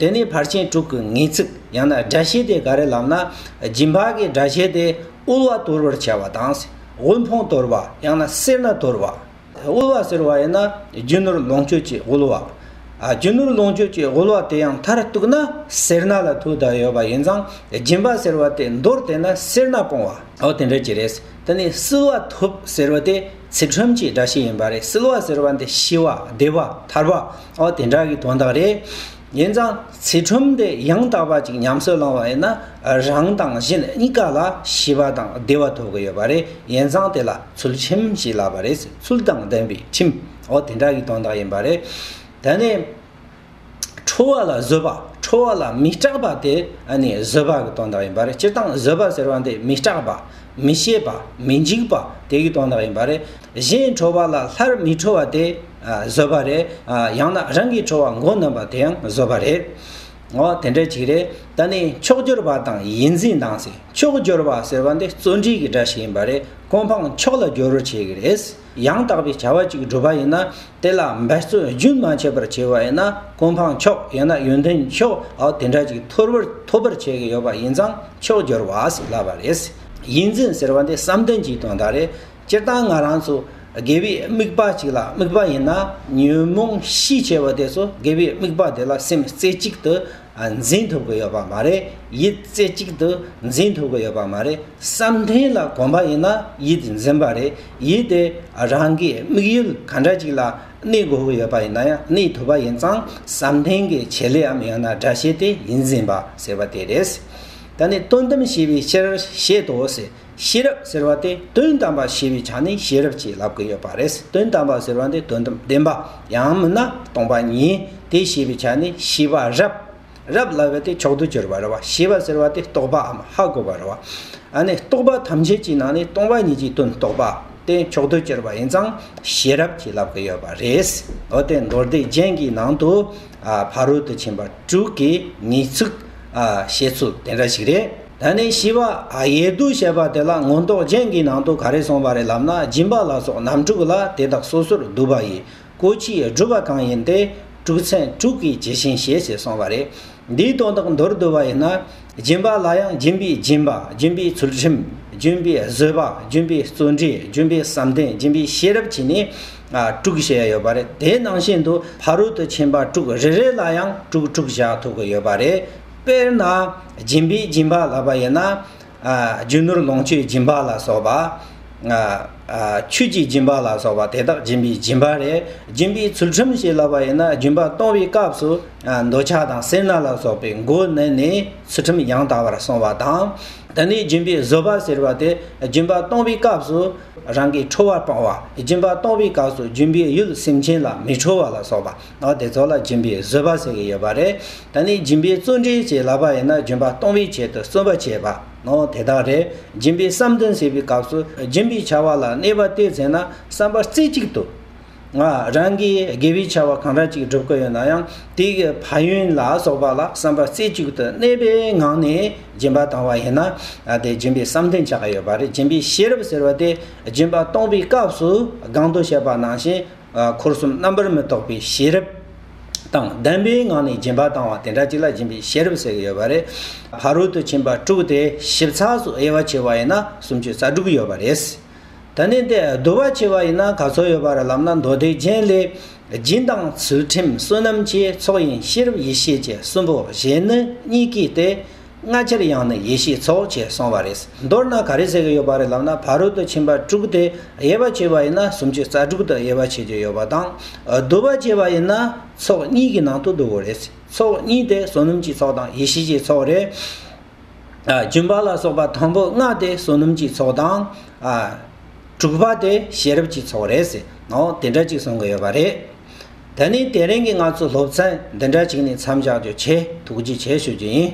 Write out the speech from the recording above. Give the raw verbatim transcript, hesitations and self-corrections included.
དེ་ནས་ཕར་ཕྱིན་དྲུག་གི་ངེས་ཚིག་ཡང་ན་སྒྲ་བཤད་དེ་ག་རེ་ལབ་ན། སྦྱིན་པ་གི་སྒྲ་བཤད་དེ་དབུལ་བ་དོར་བར་བྱ་བ་དང་། དབུལ་ཕོངས་དོར་བ་ཡང་ན་སེར་སྣ་དོར་བ། དབུལ་བ་ཟེར་བ་ཡིན་ན་རྒྱུ་ནོར་ལོངས་སྤྱོད་ཀྱི་དབུལ་བ། ཨ། རྒྱུ་ནོར་ལོངས་སྤྱོད་ཀྱི་དབུལ་བ་དེ་ཡང་མཐར་གཏུགས་ན་སེར་སྣ་ལ་ཐུག་བསྡད་ཡོད་པ་ཡིན་ཙང་། སྦྱིན་པ་ཟེར་བ་དེ་འདོར་བསྡད་ན་སེར་སྣ་སྤོང་བ། འོ་དེ་འདྲ་ཅིག་རེད། དེ་ནས་བསིལ་བ་ཐོབ་ཟེར་བ་དེ་ཚུལ་ཁྲིམས་ཀྱི་སྒྲ་བཤད་ཡིན་པ་རེད། བསིལ་བ་ཟེར་བ་འདི་ཞི་བ་བདེ་བ་ཐར་པ། འོ་དེ་འདྲ་གི་དོན་དག་རེད། ཡིན་ཙང་ཚུལ་ཁྲིམས་དེ་ཡང་དག་པ་ཅིག་ཉམས་སུ་བླངས་པ་ཡིན་ན་རང་དང་གཞན་གཉིས་ཀ་ལ་ཞི་བ་དང་བདེ་བ་ཐོབ་ཀྱི་ཡོད་པ་རེད། ཡིན་ཙང་དེ་ལ་ཚུལ་ཁྲིམས་ཞེས་ལབ་པ་རེད། ཚུལ་དང་ལྡན་པའི་ཁྲིམས། འོ་དེ་འདྲ་གི་དོན་དག་ཡིན་པ་རེད། དེ་ནས་ཁྲོ་བ་ལ་བཟོད་པ། ཁྲོ་བ་ལ་མི་སྐྲག་པ་དེ་ཨ་ནི་བཟོད་པ་གི་དོན་དག་ཡིན་པ་རེད། སྤྱིར་བཏང་བཟོད་པ་ཟེར་བ་འདི་མི་སྐྲག་པ། མི་ཤེས་པ། མི་འཇིགས་པ་དེ་གི་དོན་དག་ཡིན་པ་རེད། གཞན་ཁྲོ་བ་ལ་སླར་མི་ཁྲོ་བ་དེ་ཨ་བཟོད་པ་རེད། ཨ་ཡང་ན་རང་གི་ཁྲོ་བ་མགོ་གནོན་པ་དེ་ཡང་བཟོད་པ་རེད། འོ་དེ་འདྲ་ཅིག་རེད། ད་ནི་མཆོག་གྱུར་པ་དང་ཡིད་འཛིན་དང་ཟེར། མཆོག་གྱུར་པ་ཟེར་བ་འདི་བརྩོན་འགྲུས་ཀྱི་སྒྲ་ཞིག་ཡིན་པ་རེད། གོ་འཕང་མཆོག་ལ་སྦྱོར་བར་བྱེད་ཀྱི་རེད། ཡང་དག་པའི་བྱ་བ་ཅིག་བསྒྲུབ་པ་ཡིན་ན། དེ་ལ་འབད་རྩོལ་རྒྱུན་མ་ཆད་པར་བྱས་པ་ཡིན་ན་གོ་འཕང་མཆོག་ཡང་ན་ཡོན་ཏན་མཆོག་འོ་དེ་འདྲ་ཅིག་ཐོབ་པར་ཐོབ་པར་བྱེད་ཀྱི་ཡོད་པ་ཡིན་ཙང་མཆོག་གྱུར་པ་ཟེར་ལབ་པ་རེད། ཡིད་འཛིན་ཟེར་བ་འདི་བསམ་གཏན་གྱི་དོན་དག་རེད། སྤྱིར་བཏང་ང་རང་ཚོ་དགེ་བའི་དམིགས་པ་ཅིག་ལ་དམིགས་པ་ཡིན་ན་ཉོན་མོངས་ཤས་ཆེ་བ་དེ་ཚོ་དགེ་བའི་དམིགས་པ་དེ་ལ་སེམས་རྩེ་གཅིག་ཏུ་འཛིན་ཐུབ་ཀྱི་ཡོད་པ་མ་རེད། ཡིད་རྩེ་གཅིག་ཏུ་འཛིན་ཐུབ་ཀྱི་ཡོད་པ་མ་རེད། བསམ་གཏན་ལ་གོམས་པ་ཡིན་ན་ཡིད་འཛིན་པ་རེད། ཡིད་དེ་རང་གི་དམིགས་ཡུལ་ག་འདྲ་ཅིག་ལ་གནས་དགོས་ཀྱི་ཡོད་པ་ཡིན་ན་ཡང་གནས་ཐུབ་པ་ཡིན་ཙང་བསམ་གཏན་གྱི་བྱེད་ལས་འམ་ཡང་ན་སྒྲ་བཤད་དེ་ཡིད་འཛིན་པ་ཟེར་བ་དེ་རེད། ད་ནི་དོན་དམ་ཤེས་པའི་ཕྱིར་བཤད་དོ་ཟེར། ཤེས་རབ་ཟེར་བ་དེ་དོན་དམ་པ་ཤེས་པའི་ཆ་ནས་ཤེས་རབ་ཅེས་ལབ་ཀྱི་ཡོད་པ་རེད། དོན་དམ་པ་ཟེར་བ་དེ་དོན་དམ་བདེན་པ་ཡང་མིན་ན་སྟོང་པ་ཉིད་དེ་ཤེས་པའི་ཆ་ནས་ཤེས་པ་རབ། རབ་ལབ་པ་དེ་མཆོག་ཏུ་གྱུར་པ་རེད་བ། ཤེས་པ་ཟེར་བ་དེ་རྟོགས་པའམ་ཧ་གོ་བ་རེད་བ། ཨ་ནི་རྟོགས་པ་ཐམས་ཅད་ཀྱི་ནང་ནས་སྟོང་པ་ཉིད་ཀྱི་དོན་རྟོགས་པ་དེ་མཆོག་ཏུ་གྱུར་པ་ཡིན་ཙང་ཤེས་རབ་ཅེས་ལབ་ཀྱི་ཡོད་པ་རེད། འོ་དེ་མདོ་སྡེ་རྒྱན་གྱི་ནང་དུ་ཨ་ཕ་རོལ་ཏུ་ཕྱིན་པ་དྲུག་གི་ངེས་ཚིག་ཨ་བཤད་ཚུལ་དེ་འདྲ་ཞིག་རེད། ད་ནི་བཞི་པ་ཨ་ཡེ་དུ་བཤད་པ་དེ་ལ་མངོན་རྟོགས་རྒྱན་གྱི་ནང་དུ་ག་རེ་གསུངས་པ་རེད་ལབ་ན། སྦྱིན་པ་ལ་སོགས་རྣམ་དྲུག་ལ། དེ་དག་སོ་སོར་བསྡུ་བ་ཡིས། གོ་ཆའི་སྒྲུབ་པ་གང་ཡིན་ཏེ། དྲུག་ཚན་དྲུག་གིས་ཇི་བཞིན་བཤད། ཅེས་གསུངས་པ་རེད། འདིའི་དོན་དག་མདོར་བསྡུ་བ་ཡིན་ན། སྦྱིན་པ་ལ་ཡང་སྦྱིན་པའི་སྦྱིན་པ། སྦྱིན་པའི་ཚུལ་ཁྲིམས། སྦྱིན་པའི་བཟོད་པ། སྦྱིན་པའི་བརྩོན་འགྲུས། སྦྱིན་པའི་བསམ་གཏན། སྦྱིན་པའི་ཤེས་རབ་བྱས་ནས་ཨ་དྲུག་བཤད་ཡ་ཡོད་པ་རེད། དེ་ནང་བཞིན་དུ་ཕ་རོལ་ཏུ་ཕྱིན་པ་དྲུག་རེ་རེ་ལ་ཡང་དྲུག་དྲུག་བཞག་ཐུབ་ཀྱི་ཡོད་པ་རེད། དཔེར་ན་སྦྱིན་པའི་སྦྱིན་པ་ལབ་པ་ཡིན་ན། ཨ་རྒྱུ་ནོར་ལོངས་སྤྱོད་སྦྱིན་པ་ལ་སོགས་པ། ཨ་ཨ་ཆོས་ཀྱི་སྦྱིན་པ་ལ་སོགས་པ་དེ་དག་སྦྱིན་པའི་སྦྱིན་པ་རེད། སྦྱིན་པའི་ཚུལ་ཁྲིམས་ཞེས་ལབ་པ་ཡིན་ན་སྦྱིན་པ་གཏོང་བའི་སྐབས་སུ་ཨ་འདོད་ཆགས་དང་སེར་སྣ་ལ་སོགས་པའི་མགོ་གནོན་ནས་ཚུལ་ཁྲིམས་ཡང་དག་པར་སྲུང་བ་དང་། དེ་ནས་སྦྱིན་པའི་བཟོད་པ་ཟེར་བ་དེ་སྦྱིན་པ་གཏོང་བའི་སྐབས་སུ་རང་གི་ཁྲོ་བ་སྤང་བ། སྦྱིན་པ་གཏོང་བའི་སྐབས་སུ་སྦྱིན་པའི་ཡུལ་སེམས་ཅན་ལ་མི་ཁྲོ་བ་ལ་སོགས་པ། ཨ་དེ་ཚོ་ལ་སྦྱིན་པའི་བཟོད་པ་ཟེར་གྱི་ཡོད་པ་རེད། ད་ནི་སྦྱིན་པའི་བརྩོན་འགྲུས་ཅེས་ལབ་པ་ཡིན་ན་སྦྱིན་པ་གཏོང་བའི་ཆེད་དུ་བརྩོན་པ་བྱེད་པ་ནོ་དེ་དག་རེད། སྦྱིན་པའི་བསམ་གཏན་ཟེར་བའི་སྐབས་སུ་སྦྱིན་པའི་བྱ་བ་ལ་གནས་པ་དེ་ཚེ་ན་བསམ་པ་རྩེ་གཅིག་ཏུ། ང་རང་གིས་དགེ་བའི་བྱ་བ་གང་འདྲ་ཅིག་སྒྲུབ་ཀྱི་ཡོད་ན་ཡང་དེ་གི་ཕན་ཡོན་ལ་སོགས་པ་ལ་བསམ་པ་རྩེ་གཅིག་ཏུ་གནས་པའི་ངང་ནས་སྦྱིན་པ་བཏང་བ་ཡིན་ན་ཨ་དེ་སྦྱིན་པའི་བསམ་གཏན་ཆགས་ཀྱི་ཡོད་པ་རེད། སྦྱིན་པའི་ཤེས་རབ་ཟེར་བ་དེ་སྦྱིན་པ་གཏོང་བའི་སྐབས་སུ་གོང་དུ་བཤད་པ་ནང་བཞིན། ཨ་འཁོར་གསུམ་རྣམ་པར་མི་རྟོག་པའི་ཤེས་རབ་དང་ལྡན་པའི་ངང་ནས་སྦྱིན་པ་བཏང་བ་དེ་འདྲ་ཅིག་ལ་སྦྱིན་པའི་ཤེས་རབ་ཟེར་གྱི་ཡོད་པ་རེད། ཕ་རོལ་ཏུ་ཕྱིན་པ་དྲུག་དེ་ཞིབ་ཚགས་སུ་དབྱེ་བ་ཕྱེ་བ་ཡིན་ན་སུམ་ཅུ་རྩ་དྲུག་ཡོད་པ་རེད། ད་ནི་དེ་བསྡུ་བ་ཕྱེ་བ་ཡིན་ན་ག་ཚོད་ཡོད་པ་རེད་ལབ་ན། མདོ་སྡེ་རྒྱན་ལས། སྦྱིན་དང་ཚུལ་ཁྲིམས་བསོད་ནམས་ཀྱི། ཚོགས་དབྱིངས་ཤེས་རབ་ཡེ་ཤེས་ཀྱི། གསུམ་པོ་གཞན་ནི་གཉིས་ཀྱིས་ཏེ། ལྔ་ཆར་ཡང་ནི་ཡེ་ཤེས་ཚོགས། ཅེས་གསུངས་པ་རེད། མདོར་ན་ག་རེ་ཟེར་གྱི་ཡོད་པ་རེད་ལབ་ན། ཕ་རོལ་ཏུ་ཕྱིན་པ་དྲུག་དེ་དབྱེ་བ་ཕྱེ་བ་ཡིན་ན་སུམ་ཅུ་རྩ་དྲུག་ཏུ་དབྱེ་བ་ཕྱེ་རྒྱུ་ཡོད་པ་དང་། བསྡུ་བ་ཕྱེ་བ་ཡིན་ན་ཚོགས་གཉིས་ཀྱི་ནང་དུ་བསྡུ་དགོས་རེད། ཚོགས་གཉིས་དེ་བསོད་ནམས་ཀྱི་ཚོགས་དང་ཡེ་ཤེས་ཀྱི་ཚོགས་རེད། ཨ་སྦྱིན་པ་ལ་སོགས་པ་དང་པོ་ལྔ་དེ་བསོད་ནམས་ཀྱི་ཚོགས་དང་། ཨ་དྲུག་པ་དེ་ཤེས་རབ་ཀྱི་ཚོགས་རེད་ཟེར་ནོ་དེ་འདྲ་ཅིག་གསུང་གི་ཡོད་པ་རེད། དེ་ནས་དེ་རིང་གི་ང་ཚོའི་སློབ་ཚན་འདི་འདྲ་ཅིག་ནས་མཚམས་བཞག་རྒྱུ་བྱས། ཐུགས་རྗེ་ཆེ་ཞུ་རྒྱུ་ཡིན།